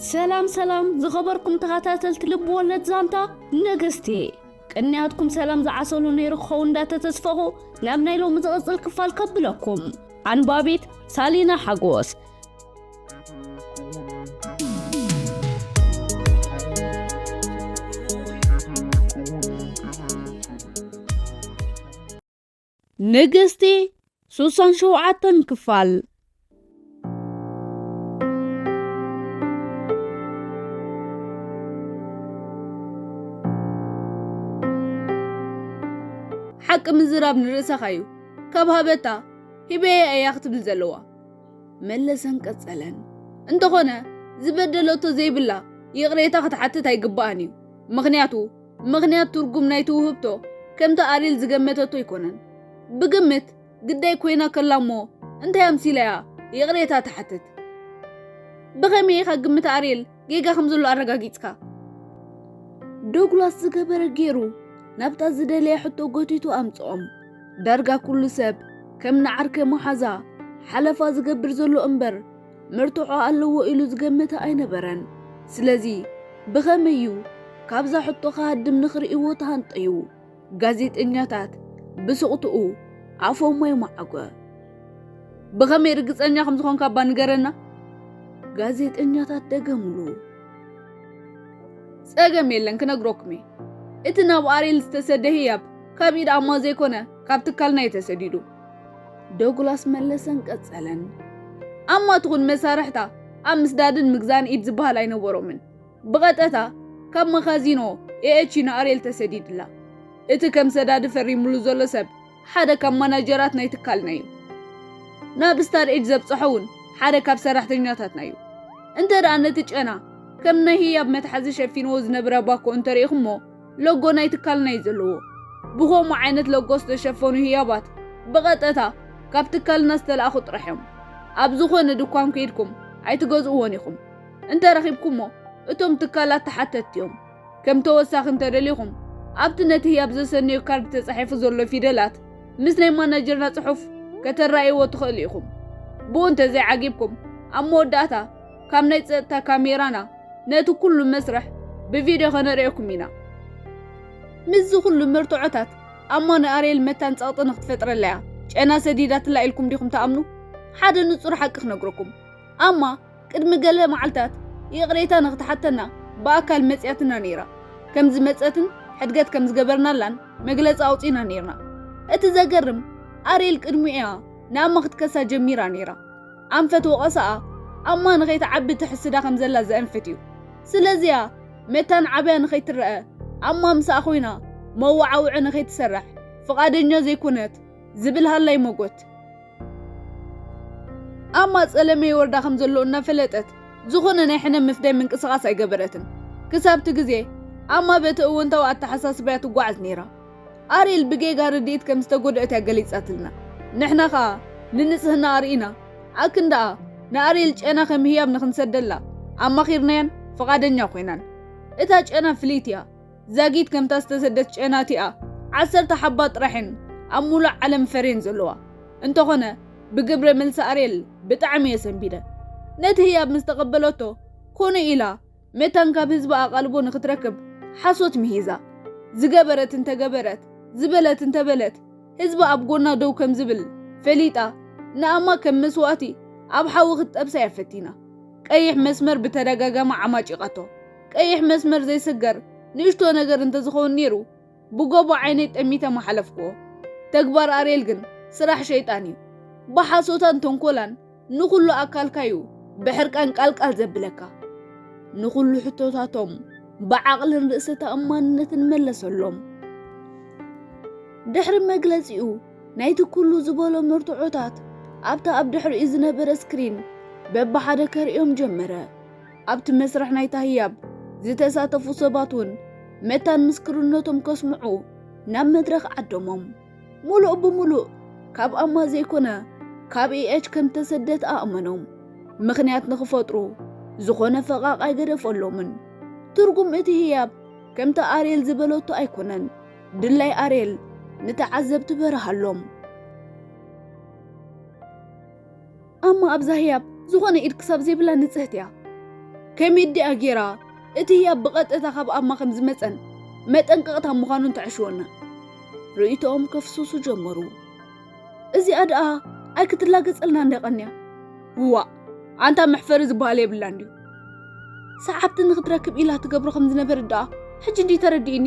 ሰላም ሰላም ዝኸበርኩም ተኸታተልቲ ልብ ወለድ ዛንታ ንግስቲ፣ ቅንያትኩም ሰላም ዝዓሰሉ ነይሩ ክኸውን እንዳተተስፈኹ ናብ ናይ ሎሚ ዝቕጽል ክፋል ከብለኩም። ኣንባቢት ሳሊና ሓጎስ። ንግስቲ ሱሳን ሸውዓተን ክፋል። ሓቂ ምዝራብ ንርእሰኻ እዩ። ካብ ሃበታ ሂበየ እያ ክትብል ዘለዋ። መለሰን ቀጸለን። እንተኾነ ዝበደለቶ ዘይብላ ይቕሬታ ክትሓትት ኣይግባኣን እዩ። ምኽንያቱ ምኽንያት ትርጉም ናይቲ ውህብቶ ከምቲ ኣሪል ዝገመተቶ ኣይኮነን። ብግምት ግዳይ ኮይና ከላ እሞ እንታይ ኣምሲላ እያ ይቕሬታ ትሓትት? ብኸመይ ኢኻ ግምት ኣሪል ጌጋ ከም ዘሎ ኣረጋጊጽካ? ዶግላስ ዝገበረ ገይሩ ናብታ ዝደለየ ሕቶ ጎቲቱ ኣምጽኦም። ዳርጋ ኩሉ ሰብ ከም ንዓርከ መሓዛ ሓለፋ ዝገብር ዘሎ እምበር መርትዖ ኣለዎ ኢሉ ዝገመተ ኣይነበረን። ስለዚ ብኸመይ እዩ ካብዛ ሕቶ ክሃድም ንኽርእይዎ ተሃንጠዩ? ጋዜጠኛታት ብስቕትኡ ኣፎም ኣይመዓጎ። ብኸመይ ርግጸኛ ከም ዝኾንካ እባ ንገረና? ጋዜጠኛታት ደገምሉ። ጸገም የለን፣ ክነግረኩም እየ። እቲ ናብ ኣሬል ዝተሰደ ህያብ ካብ ኢድ ኣማ ዘይኮነ ካብ ትካልና እዩ ተሰዲዱ። ዶግላስ መለሰን ቀጸለን። ኣማ ትኹን መሳርሕታ ኣብ ምስዳድን ምግዛእን ኢድ ዝበሃል ኣይነበሮምን። ብቐጠታ ካብ መኻዚኖ ኤኤች ንኣሬል ተሰዲድላ። እቲ ከም ሰዳዲ ፈሪምሉ ዘሎ ሰብ ሓደ ካብ ማናጀራት ናይ ትካልና እዩ። ናብ ስታር ኤጅ ዘብጽሖ እውን ሓደ ካብ ሰራሕተኛታትና እዩ። እንተ ደኣ ነቲ ጨና ከም ናይ ህያብ መትሓዚ ሸፊንዎ ዝነበረ ባኮ እንተሪኢኹሞ፣ ሎጎ ናይ ትካልና እዩ ዘለዎ። ብኸምኡ ዓይነት ሎጎ ዝተሸፈኑ ህያባት ብቐጠታ ካብ ትካልና ዝተላእኹ ጥራሕ እዮም። ኣብ ዝኾነ ድኳን ከይድኩም ኣይትገዝእዎን ኢኹም። እንተ ረኺብኩሞ፣ እቶም ትካላት ተሓተትቲ እዮም። ከም ተወሳኺ እንተደሊኹም፣ ኣብቲ ነቲ ህያብ ዘሰነዮ ካርድ ተጻሒፉ ዘሎ ፊደላት ምስ ናይ ማናጀርና ጽሑፍ ከተራእይዎ ትኽእሉ ኢኹም። ብኡ እንተ ዘይዓጊብኩም፣ ኣብ መወዳእታ ካብ ናይ ጸጥታ ካሜራና ነቲ ኩሉ መስርሕ ብቪድዮ ከነርእየኩም ኢና። ምስዚ ኩሉ መርትዖታት ኣማ ንኣርየል መታን ጸቕጢ ንክትፈጥረላ እያ ጨና ሰዲዳትላ ኢልኩም ዲኹም ትኣምኑ? ሓደ ንጹር ሓቂ ክነግረኩም። ኣማ ቅድሚ ገለ መዓልታት ይቕሬታ ንክትሓተና ብኣካል መጽያትና ነይራ። ከም ዝመጸትን ሕድገት ከም ዝገበርናላን መግለጺ ኣውጺና ነይርና። እቲ ዘገርም ኣርየል ቅድሚኡ እያ ንኣማ ክትከሳ ጀሚራ ነይራ። ኣንፈት ወቐሳኣ ኣማ ንኸይትዓቢ ትሕስዳ ከም ዘላ ዘእንፍት እዩ። ስለዚያ መታን ዓብያ ንኸይትረአ ኣማ ምሳኣ ኮይና መወዓውዒ ንኸይትሰርሕ ፍቓደኛ ዘይኮነት ዝብል ሃላይ መጎት። ኣማ ጸለመ ይወርዳ ከም ዘሎ እናፈለጠት ዝኾነ ናይ ሕነ ምፍዳይ ምንቅስቓስ ኣይገበረትን። ክሳብቲ ግዜ ኣማ በቲ እወንታዊ ኣተሓሳስባያ ትጓዓዝ ነይራ። ኣርየል ብጌጋ ርድኢት ከም ዝተጎድአት እያ ገሊጻትልና። ንሕና ኸኣ ንንጽህና ኣርኢና። ኣክን ደኣ ንኣርየል ጨና ከም ህያብ ንኽንሰደላ ኣማኺርናያን ፍቓደኛ ኮይናን። እታ ጨና ፍልይቲ እያ። ዛጊት ከምታ ዝተሰደት ጨና እቲኣ ዓሰርተ ሓባ ጥራሕ እየን ኣብ ሙሉእ ዓለም ፈርየን ዘለዋ። እንተኾነ ብግብረ መልሲ ኣርየል ብጣዕሚ እየ ሰንቢደ። ነቲ ህያብ ምስ ተቐበለቶ ኮነ ኢላ መታን ካብ ህዝቢ ኣቓልቦ ንኽትረክብ ሓሶት ምሂዛ። ዝገበረት እንተገበረት፣ ዝበለት እንተበለት፣ ህዝቢ ኣብ ጎና ደው ከም ዝብል ፈሊጣ ንኣማ ከም መስዋእቲ ኣብ ሓዊ ክትጠብሳ እያ ፈቲና። ቀይሕ መስመር ብተደጋጋሚ ዓማጪቓቶ። ቀይሕ መስመር ዘይስገር ንእሽቶ ነገር እንተዝኸውን ነይሩ ብጎቦ ዓይነይ ጠሚተ ምሓለፍክዎ። ተግባር ኣርየል ግን ስራሕ ሸይጣን እዩ። ብሓሶታን ተንኮላን ንኹሉ ኣካልካ እዩ ብሕርቃን ቃልቃል ዘብለካ። ንኹሉ ሕቶታቶም ብዓቕልን ርእሰ ተኣማንነትን መለሰሎም። ድሕሪ መግለጺኡ ናይቲ ኩሉ ዝበሎ መርትዖታት ኣብታ ኣብ ድሕሪኡ ዝነበረ ስክሪን በብሓደ ከርእዮም ጀመረ። ኣብቲ መስርሕ ናይታ ህያብ ዝተሳተፉ ሰባት እውን መታን ምስክርነቶም ከስምዑ ናብ መድረኽ ዓደሞም። ሙሉእ ብሙሉእ ካብ ኣማ ዘይኮነ ካብ ኢኤች ከም ተሰደት ኣእመኖም። ምኽንያት ንኽፈጥሩ ዝኾነ ፈቓቕ ኣይገደፈሎምን። ትርጉም እቲ ህያብ ከምቲ ኣርየል ዝበለቶ ኣይኮነን። ድላይ ኣርየል ንተዓዘብቲ በርሃሎም። ኣማ ኣብዛ ህያብ ዝኾነ ኢድ ክሳብ ዘይብላ ንጽህቲ እያ። ከመይ ድኣ ጌራ እቲ ህያብ ብቐጥታ ካብ ኣማ ከም ዝመጸን መጠንቀቕታ ምዃኑን ተዕሽወና። ርእይቶኦም ከፍስሱ ጀመሩ። እዚኣ ደኣ ኣይክትላገጸልና እንደ ቀንያ። ዋእ፣ ኣንታ መሕፈሪ ዝበሃል የብላን ድዩ? ሰዓብቲ ንኽትረክብ ኢላ ትገብሮ ከም ዝነበረት ደኣ ሕጂ እንዲ ተረዲእኒ።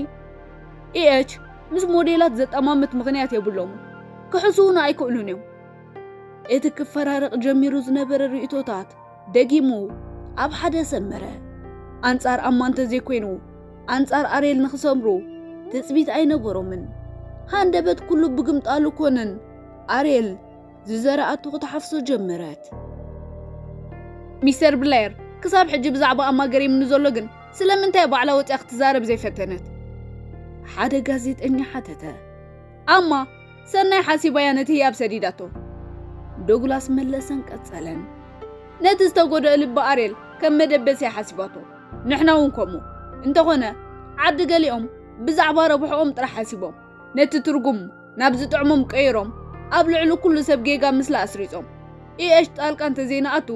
ኢኤች ምስ ሞዴላት ዘጠማምት ምኽንያት የብሎምን። ክሕስዉና ኣይክእሉን እዮም። እቲ ክፈራረቕ ጀሚሩ ዝነበረ ርእይቶታት ደጊሙ ኣብ ሓደ ሰመረ። ኣንጻር ኣማ እንተዘይኮይኑ፣ ኣንጻር ኣሬል ንኽሰምሩ ትጽቢት ኣይነበሮምን። ሃንደበት ኩሉ ብግምጣሉ ኮነን ኣሬል ዝዘረኣቶ ክትሓፍሶ ጀመረት። ሚስተር ብላየር፣ ክሳብ ሕጂ ብዛዕባ ኣማ ገሪምኒ ዘሎ ግን ስለምንታይ ባዕላ ወጽያ ክትዛረብ ዘይፈተነት? ሓደ ጋዜጠኛ ሓተተ። ኣማ ሰናይ ሓሲባያ ነቲ ህያብ ሰዲዳቶ። ዶግላስ መለሰን ቀጸለን። ነቲ ዝተጎድኦ ልቢ ኣሬል ከም መደበስያ ሓሲባቶ። ንሕና እውን ከምኡ። እንተኾነ፣ ዓዲ ገሊኦም ብዛዕባ ረብሕኦም ጥራሕ ሓሲቦም፣ ነቲ ትርጉም ናብ ዝጥዕሞም ቀይሮም፣ ኣብ ልዕሊ ኩሉ ሰብ ጌጋ ምስላ ኣስሪጾም። ኢኤች ጣልቃ እንተዘይንኣቱ፣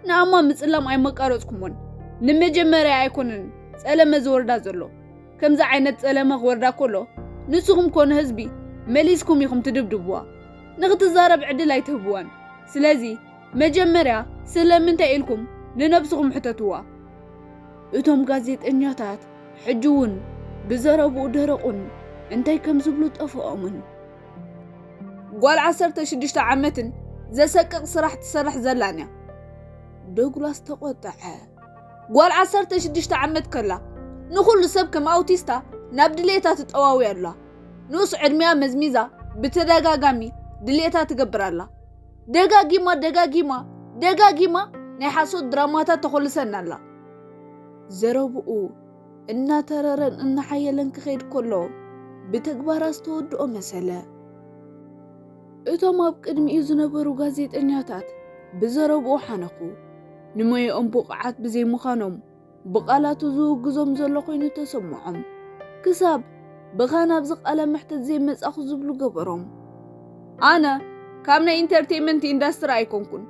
ንኣማ ምጽላም ኣይመቃረጽኩሞን። ንመጀመርያ ኣይኮነን ጸለመ ዝወርዳ ዘሎ። ከምዚ ዓይነት ጸለመ ክወርዳ ከሎ፣ ንስኹም ኮነ ህዝቢ መሊስኩም ኢኹም ትድብድብዋ። ንኽትዛረብ ዕድል ኣይትህብዋን። ስለዚ መጀመርያ ስለምንታይ ኢልኩም ንነብስኹም ሕተትዋ። እቶም ጋዜጠኛታት ሕጂ እውን ብዘረብኡ ደረቑን እንታይ ከም ዝብሉ ጠፍኦምን። ጓል ዓሰርተ ሽዱሽተ ዓመትን ዘሰቅቕ ስራሕ ትሰርሕ ዘላን እያ። ዶግላስ ተቖጠዐ። ጓል ዓሰርተ ሽዱሽተ ዓመት ከላ ንኹሉ ሰብ ከም ኣውቲስታ ናብ ድሌታ ትጠዋዊ ኣላ። ንኡስ ዕድሚኣ መዝሚዛ ብተደጋጋሚ ድሌታ ትገብር ኣላ። ደጋጊማ፣ ደጋጊማ፣ ደጋጊማ ናይ ሓሶት ድራማታት ተኾልሰና ኣላ። ዘረብኡ እናተረረን እናሓየለን ክኸይድ ከሎ፣ ብተግባራ ዝተወድኦ መሰለ። እቶም ኣብ ቅድሚኡ ዝነበሩ ጋዜጠኛታት ብዘረብኡ ሓነኹ። ንሞያኦም ብቑዓት ብዘይምዃኖም፣ ብቓላቱ ዝውግዞም ዘሎ ኮይኑ ተሰምዖም። ክሳብ ብኻ ናብዚ ቃለ መሕተት ዘይመጻኹ ዝብሉ ገበሮም። ኣነ ካብ ናይ ኢንተርቴይመንት ኢንዳስትሪ ኣይኮንኩን።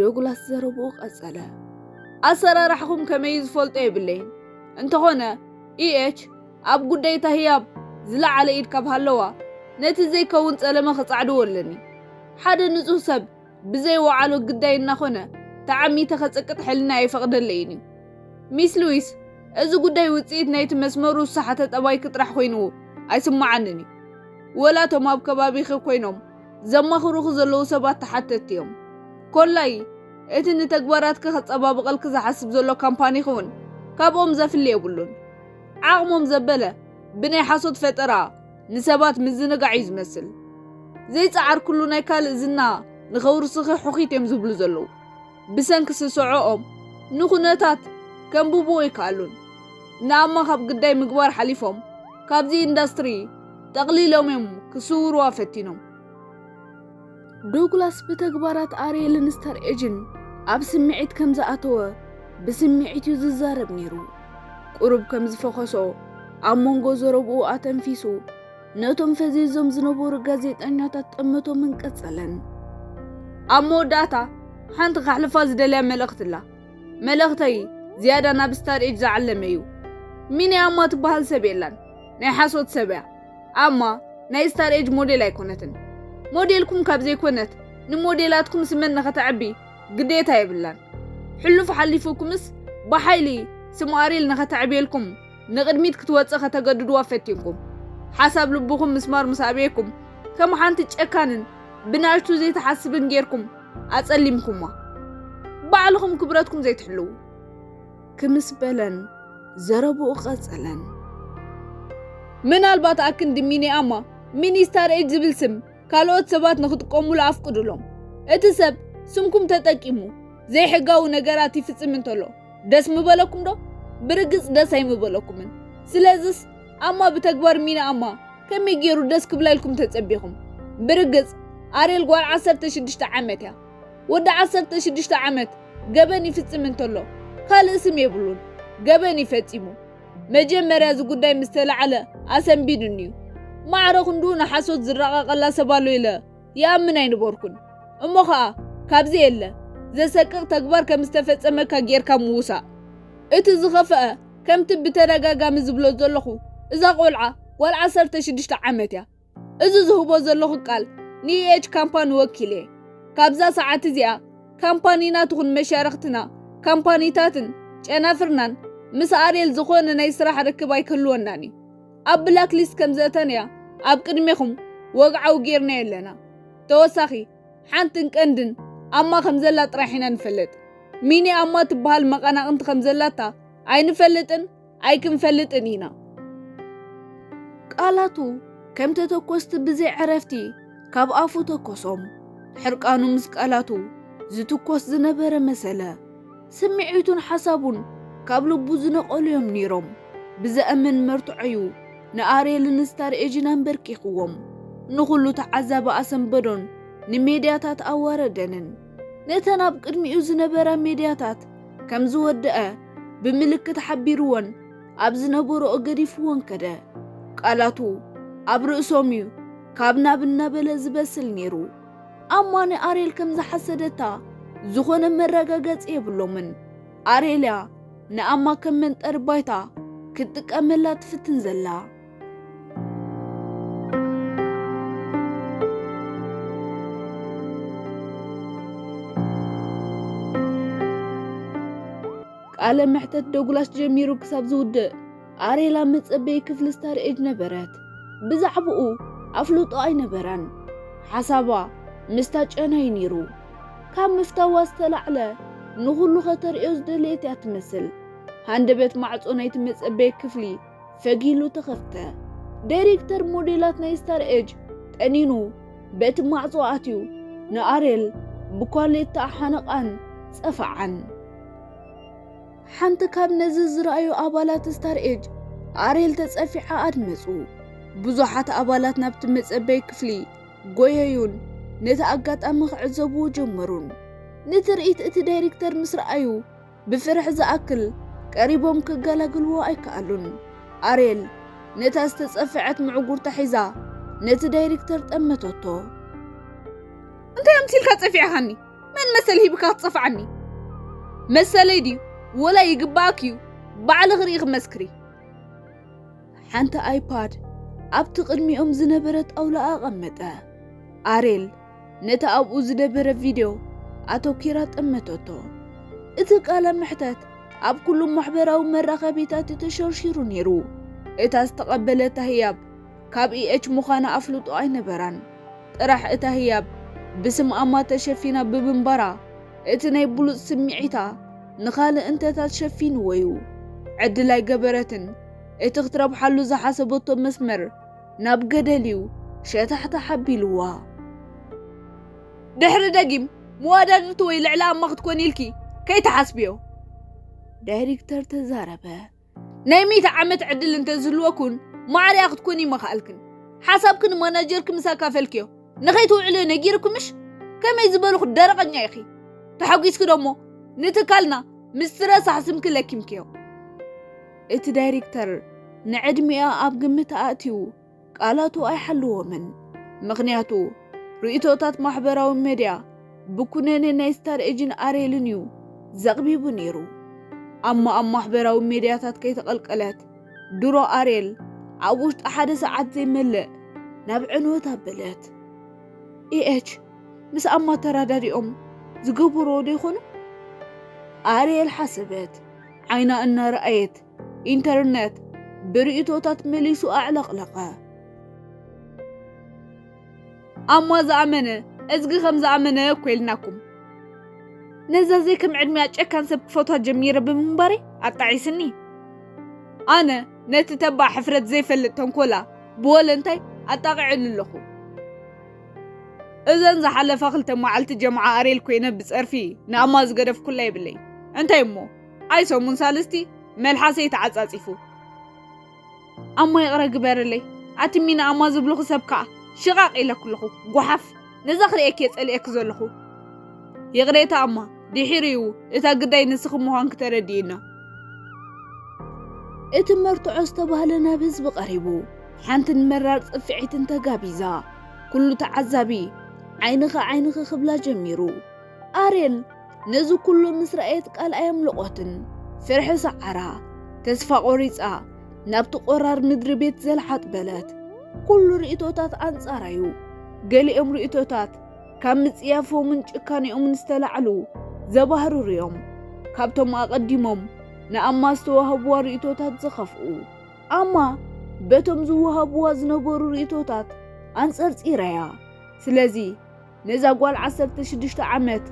ዶግላስ ዘረብኡ ቀጸለ። ኣሰራርሕኹም ከመይ እዩ ዝፈልጦ የብለይን። እንተኾነ፣ ኢኤች ኣብ ጉዳይ ታህያብ ዝለዓለ ኢድ ካብ ሃለዋ፣ ነቲ ዘይከውን ጸለመ ክጻዕድዎ ኣለኒ። ሓደ ንጹህ ሰብ ብዘይ ወዓሎ ግዳይ እናኾነ ተዓሚተ ከጸቅጥ ሕልና ኣይፈቕደለይን እዩ። ሚስ ሉዊስ፣ እዚ ጉዳይ ውጽኢት ናይቲ መስመሩ ዝሰሓተ ጠባይኪ ጥራሕ ኮይኑ ኣይስምዓንን እዩ። ወላ እቶም ኣብ ከባቢኺ ኮይኖም ዘማኽሩኺ ዘለዉ ሰባት ተሓተትቲ እዮም። ኮላይ፣ እቲ ንተግባራትኪ ከጸባብቐልኪ ዝሓስብ ዘሎ ካምፓኒኺ እውን ካብኦም ዘፍሊ የብሉን። ዓቕሞም ዘበለ ብናይ ሓሶት ፈጠራ ንሰባት ምዝንጋዕ እዩ ዝመስል። ዘይጸዓርኩሉ ናይ ካልእ ዝና ንኸውርስኺ ሕኺት እዮም ዝብሉ ዘለዉ። ብሰንኪ ስስዖኦም ንኹነታት ከንብብዎ ኣይከኣሉን። ንኣማ ካብ ግዳይ ምግባር ሓሊፎም ካብዚ ኢንዳስትሪ ጠቕሊሎም እዮም ክስውርዋ ፈቲኖም። ዶግላስ ብተግባራት ኣርየልን ስታር ኤጅን ኣብ ስምዒት ከም ዝኣተወ ብስምዒት እዩ ዝዛረብ ነይሩ። ቁሩብ ከም ዝፈኸሶ ኣብ መንጎ ዘረብኡ ኣተንፊሱ ነቶም ፈዚዞም ዝነበሩ ጋዜጠኛታት ጠመቶምን ቀጸለን። ኣብ መወዳእታ ሓንቲ ከሕልፋ ዝደልያ መልእኽቲ ኣላ። መልእኽተይ ዝያዳ ናብ ስታር ኤጅ ዝዓለመ እዩ። ሚኒ ኣማ ትበሃል ሰብ የላን። ናይ ሓሶት ሰብ እያ። ኣማ ናይ ስታር ኤጅ ሞዴል ኣይኮነትን። ሞዴልኩም ካብ ዘይኮነት ንሞዴላትኩም ስመን ንኸተዕቢ ግዴታ የብላን። ሕሉፍ ሓሊፉኩምስ ብሓይሊ ስም ኣርየል ንኸተዕብየልኩም ንቕድሚት ክትወጽእ ከተገድድዋ ፈቲንኩም። ሓሳብ ልብኹም ምስማር ምስ ኣበየኩም ከም ሓንቲ ጨካንን ብናሽቱ ዘይትሓስብን ጌርኩም ኣጸሊምኩማ። ባዕልኹም ክብረትኩም ዘይትሕልዉ። ክምስ በለን ዘረብኡ ቀጸለን። ምናልባት ኣክንዲ ሚኒ ኣማ ሚኒ ስታር ኤጅ ዝብል ስም ካልኦት ሰባት ንኽጥቀሙሉ ኣፍቅዱሎም። እቲ ሰብ ስምኩም ተጠቂሙ ዘይሕጋዊ ነገራት ይፍጽም እንተሎ ደስ ምበለኩም ዶ? ብርግጽ ደስ ኣይምበለኩምን። ስለዝስ ኣማ ብተግባር ሚኒ ኣማ ከመይ ገይሩ ደስ ክብላ ኢልኩም ተጸቢኹም? ብርግጽ ኣርየል ጓል ዓሰርተ ሽዱሽተ ዓመት እያ። ወዲ ዓሰርተ ሽዱሽተ ዓመት ገበን ይፍጽም እንተሎ ካልእ ስም የብሉን። ገበን እዩ ፈጺሙ። መጀመርያ እዚ ጉዳይ ምስ ተላዕለ ኣሰንቢዱኒ እዩ። ማዕረ ክንድኡ ንሓሶት ዝረቓቐላ ሰብ ኣሎ ኢለ ይኣምን ኣይነበርኩን። እሞ ኸኣ ካብዚ የለ ዘሰቅቕ ተግባር ከም ዝተፈጸመካ ጌርካ ምውሳእ። እቲ ዝኸፍአ፣ ከምቲ ብተደጋጋሚ ዝብሎ ዘለኹ፣ እዛ ቆልዓ ጓል ዓሰርተ ሽዱሽተ ዓመት እያ። እዚ ዝህቦ ዘለኹ ቃል ንኢኤች ካምፓኒ ወኪል እየ። ካብዛ ሰዓት እዚኣ ካምፓኒና ትኹን መሻርኽትና ካምፓኒታትን ጨናፍርናን ምስ ኣርየል ዝኾነ ናይ ስራሕ ርክብ ኣይክህልወናን እዩ። ኣብ ብላክ ሊስት ከም ዘእተንያ ኣብ ቅድሜኹም ወግዓዊ ጌርናዮ ኣለና። ተወሳኺ ሓንትን ቀንድን ኣማ ከም ዘላ ጥራሕ ኢና ንፈልጥ። ሚኒ ኣማ ትበሃል መቐናቕንቲ ከም ዘላታ ኣይንፈልጥን ኣይክንፈልጥን ኢና። ቃላቱ ከም ተተኮስቲ ብዘይ ዕረፍቲ ካብ ኣፉ ተኮሶም። ሕርቃኑ ምስ ቃላቱ ዝትኮስ ዝነበረ መሰለ። ስምዒቱን ሓሳቡን ካብ ልቡ ዝነቐሉ እዮም ነይሮም። ብዘእምን መርትዖዩ ንኣርየልን ስታር ኤጅን ኣንበርኪኽዎም። ንኹሉ ተዓዛቢ ኣሰንበዶን ንሜድያታት ኣዋረደንን። ነተን ኣብ ቅድሚኡ ዝነበራ ሜድያታት ከም ዝወደአ ብምልክት ሓቢርወን ኣብ ዝነበርኦ ገዲፍወን ከደ። ቃላቱ ኣብ ርእሶም እዩ ካብ ናብ እናበለ ዝበስል ነይሩ። ኣማ ንኣርየል ከም ዝሓሰደታ ዝኾነ መረጋገጺ የብሎምን። ኣርየል እያ ንኣማ ከም መንጠሪ ባይታ ክትጥቀመላ ትፍትን ዘላ። ቃለ መሕተት ዶግላስ ጀሚሩ ክሳብ ዝውድእ ኣርየል ኣብ መጸበዪ ክፍሊ ስታር ኤጅ ነበረት። ብዛዕባኡ ኣፍልጦ ኣይነበራን። ሓሳባ ምስታ ጨና እዩ ነይሩ። ካብ ምፍታዋ ዝተላዕለ ንኹሉ ከተርእዮ ዝደለየት እያ ትመስል። ሃንደበት ማዕጾ ናይቲ መጸበዪ ክፍሊ ፈጊሉ ተኸፍተ። ዳይሬክተር ሞዴላት ናይ ስታር ኤጅ ጠኒኑ በቲ ማዕጾ ኣትዩ ንኣርየል ብኳሌታ ሓነቓን ጸፈዓን። ሓንቲ ካብ ነዚ ዝረኣዩ ኣባላት ስታር ኤጅ ኣርየል ተጸፊዓ ኣድመጹ። ብዙሓት ኣባላት ናብቲ መጸበዪ ክፍሊ ጎየዩን ነቲ ኣጋጣሚ ክዕዘብዎ ጀመሩን። ንትርኢት እቲ ዳይሬክተር ምስ ረኣዩ ብፍርሒ ዝኣክል ቀሪቦም ክገላግልዎ ኣይከኣሉን። ኣርየል ነታ ዝተጸፍዐት ምዕጉርታ ሒዛ ነቲ ዳይሬክተር ጠመተቶ። እንታይ ኣምሲልካ ጸፊዕኻኒ? መን መሰል ሂብካ ክትጸፍዓኒ? መሰለይ ድዩ ወላ ይግባኣክ እዩ? ባዕልኺ ርኢኺ መስክሪ። ሓንቲ ኣይፓድ ኣብቲ ቅድሚኦም ዝነበረ ጣውላ ኣቐመጠ። ኣርየል ነቲ ኣብኡ ዝነበረ ቪድዮ ኣተኲራ ጠመተቶ። እቲ ቃለ መሕተት ኣብ ኩሉ ማሕበራዊ መራኸቢታት እዩ ተሸርሺሩ ነይሩ። እታ ዝተቐበለታ ህያብ ካብ ኢኤች ምዃና ኣፍልጦ ኣይነበራን። ጥራሕ እታ ህያብ ብስም ኣማ ተሸፊና ብምንባራ፣ እቲ ናይ ብሉጽ ስምዒታ ንኻልእ እንተታት ሸፊንዎ እዩ። ዕድል ኣይገበረትን። እቲ ክትረብሓሉ ዝሓሰበቶ መስመር ናብ ገደል እዩ ሸታሕታሕ ኣቢልዋ። ድሕሪ ደጊም መዋዳድርቲ ወይ ልዕሊ ኣማ ክትኮኒ ኢልኪ ከይትሓስብዮ። ዳይሬክተር ተዛረበ። ናይ ሚእቲ ዓመት ዕድል እንተዝህልወኩን ማዕሪያ ክትኮኒ ምኸኣልክን። ሓሳብኪ ንማናጀርኪ ምስ ኣካፈልክዮ ንኸይትውዕልዮ ነጊርኩምሽ? ከመይ ዝበልኹ ደረቐኛ ኢኺ። ተሓጒስኪ ደሞ ንትካልና ምስቲ ረሳሕ ስምኪ ለኪምክዮ። እቲ ዳይሬክተር ንዕድሚኣ ኣብ ግምት ኣእትዩ ቃላቱ ኣይሓልዎምን። ምኽንያቱ ርእይቶታት ማሕበራዊ ሜድያ ብኩነኔ ናይ ስታር ኤጅን ኣርየልን እዩ ዘቕቢቡ ነይሩ። ኣማ ኣብ ማሕበራዊ ሜድያታት ከይተቐልቀለት ድሮ ኣርየል ኣብ ውሽጢ ሓደ ሰዓት ዘይመልእ ናብ ዕንወት ኣበለት። ኢኤች ምስ ኣማ ተራዳዲኦም ዝገበርዎ ዶ ይኾኑ? ኣርየል ሓሰበት። ዓይና እናረኣየት ኢንተርነት ብርእይቶታት መሊሱ ኣዕለቕለቐ። ኣማ ዝኣመነ እዝጊ ከም ዝኣመነ እኮ ኢልናኩም። ነዛ ዘይከም ዕድሚኣ ጨካን ሰብ ክፈትዋ ጀሚረ ብምንባረይ ኣጣዒስኒ። ኣነ ነቲ ተባዕ ሕፍረት ዘይፈልጥ ተንኮላ ብወለንታይ ኣጣቒዐሉ ኣለኹ። እዘን ዝሓለፋ ክልተ መዓልቲ ጀምዓ ኣሬል ኮይነ ብጸርፊ ንኣማ ዝገደፍኩላ የብለይ። እንታይ እሞ፣ ኣይ ሰሙን ሳልስቲ መልሓሰይ ተዓጻጺፉ። ኣማ ይቕረ ግበርለይ። ኣቲ ሚና ኣማ ዝብልኹ ሰብ ከኣ ሽቓቕ ኢለኩ ኣለኹ። ጓሓፍ፣ ነዛ ክርእየኪ እየ ጸሊኤኪ ዘለኹ። ይቕሬታ ኣማ፣ ድሒሩ እዩ እታ ግዳይ ንስኺ ምዃንኪ ተረዲእና። እቲ መርትዖ ዝተባህለ ናብ ህዝቢ ቀሪቡ። ሓንትን መራር ጽፍዒትን ተጋቢዛ። ኩሉ ተዓዛቢ ዓይንኻ ዓይንኺ ክብላ ጀሚሩ። ኣሬል ነዚ ኩሉ ምስ ረኣየት ቃል ኣየምለቖትን። ፍርሒ ሰዓራ፣ ተስፋ ቆሪጻ ናብቲ ቆራር ምድሪ ቤት ዘልሓጥ በለት። ኩሉ ርእይቶታት ኣንጻራ እዩ። ገሊኦም ርእይቶታት ካብ ምጽያፎምን ጭካኔኦምን ዝተላዕሉ ዘባህርሩ እዮም። ካብቶም ኣቐዲሞም ንኣማ ዝተዋህብዋ ርእይቶታት ዝኸፍኡ። ኣማ በቶም ዝወሃብዋ ዝነበሩ ርእይቶታት ኣንጸርጺራ እያ። ስለዚ ነዛ ጓል ዓሰርተ ሽዱሽተ ዓመት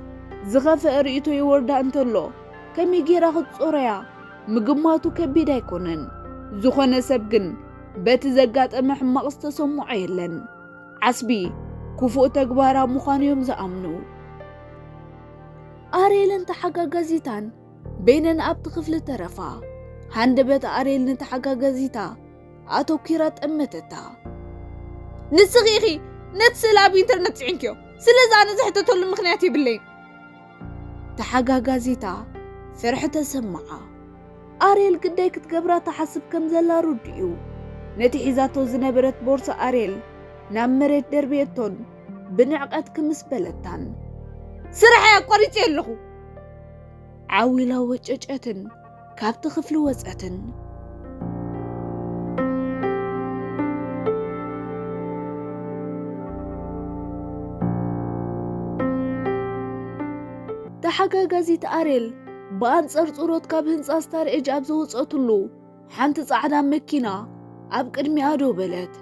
ዝኸፍአ ርእይቶ ይወርዳ እንተሎ ከመይ ጌራ ክትጾረያ ምግማቱ ከቢድ ኣይኮነን። ዝኾነ ሰብ ግን በቲ ዘጋጠመ ሕማቕ ዝተሰምዖ የለን። ዓስቢ ክፉእ ተግባራ ምዃኑ እዮም ዝኣምኑ። ኣሬልን ተሓጋጋዚታን በይነን ኣብቲ ክፍሊ ተረፋ። ሃንደበት ኣሬል ንተሓጋጋዚታ ኣተኲራ ጠመተታ። ንስኺ ኢኺ ነቲ ስእሊ ኣብ ኢንተርነት ጽዒንክዮ፣ ስለዚ ኣነ ዝሕተተሉ ምኽንያት የብለይን። ተሓጋጋዚታ ፍርሒ ተሰምዓ። ኣሬል ግዳይ ክትገብራ ትሓስብ ከም ዘላ ርዱእ እዩ። ነቲ ሒዛቶ ዝነበረት ቦርሳ ኣሬል ናብ መሬት ደርብየቶን ብንዕቀት ክምስ በለታን። ስራሐይ ኣቋሪጸ ኣለኹ። ዓው ኢላ ወጨጨትን ካብቲ ክፍሊ ወጸትን። ተሓጋጋዚት ኣሬል ብኣንጸር ጽሮት ካብ ህንጻ ስታር ኤጅ ኣብ ዝወጸትሉ ሓንቲ ጻዕዳ መኪና ኣብ ቅድሚኣ ደው በለት።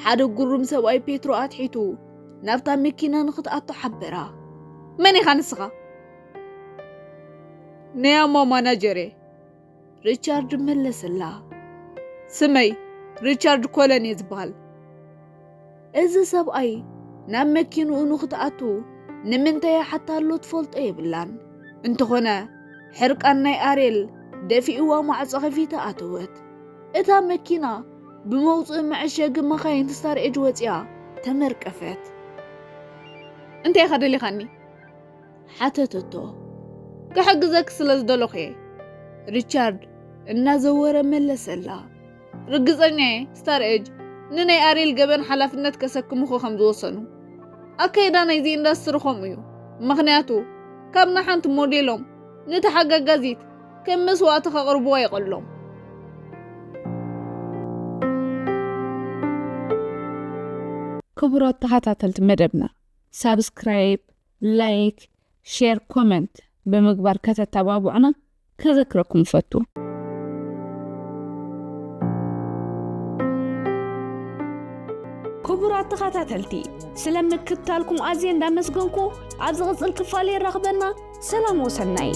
ሓደ ጉሩም ሰብኣይ ፔትሮ ኣትሒቱ ናብታ መኪና ንኽትኣቱ ሓበራ። መን ኢኻ ንስኻ? ናይ ኣማ ማናጀር እየ። ሪቻርድ መለሰላ። ስመይ ሪቻርድ ኮለን እየ ዝበሃል። እዚ ሰብኣይ ናብ መኪንኡ ንኽትኣቱ ንምንታይ ይሓታ ኣሎ ትፈልጦ የብላን። እንተኾነ ሕርቃን ናይ ኣሬል ደፊእዋ ማዕጾ ከፊታ ኣተወት። እታ መኪና ብመውጽኢ መዐሸጊ መኻይን ስታር ኤጅ ወጺኣ ተመርቀፈት። እንታይ ኢኻ ደሊኻኒ? ሓተተቶ። ክሕግዘኪ ስለ ዝደለኹ እየ። ሪቻርድ እናዘወረ መለሰላ። ርግጸኛ እየ ስታር ኤጅ ንናይ ኣሬል ገበን ሓላፍነት ከሰክሙኺ ከም ዝወሰኑ። ኣካይዳ ናይዚ ኢንዳስትሪ ከምኡ እዩ። ምኽንያቱ ካብ ንሓንቲ ሞዴሎም ንተሓጋጋዚት ከም መስዋእቲ ከቕርብዋ ይቐሎም። ክቡራት ተኸታተልቲ መደብና ሳብስክራይብ፣ ላይክ፣ ሼር፣ ኮመንት ብምግባር ከተተባብዑና ከዘክረኩም እፈቱ። ክቡራት ተኸታተልቲ ስለ ምክትታልኩም ኣዝየ እንዳመስገንኩ ኣብ ዝቕጽል ክፋል የራኽበና። ሰላም ወሰናይ።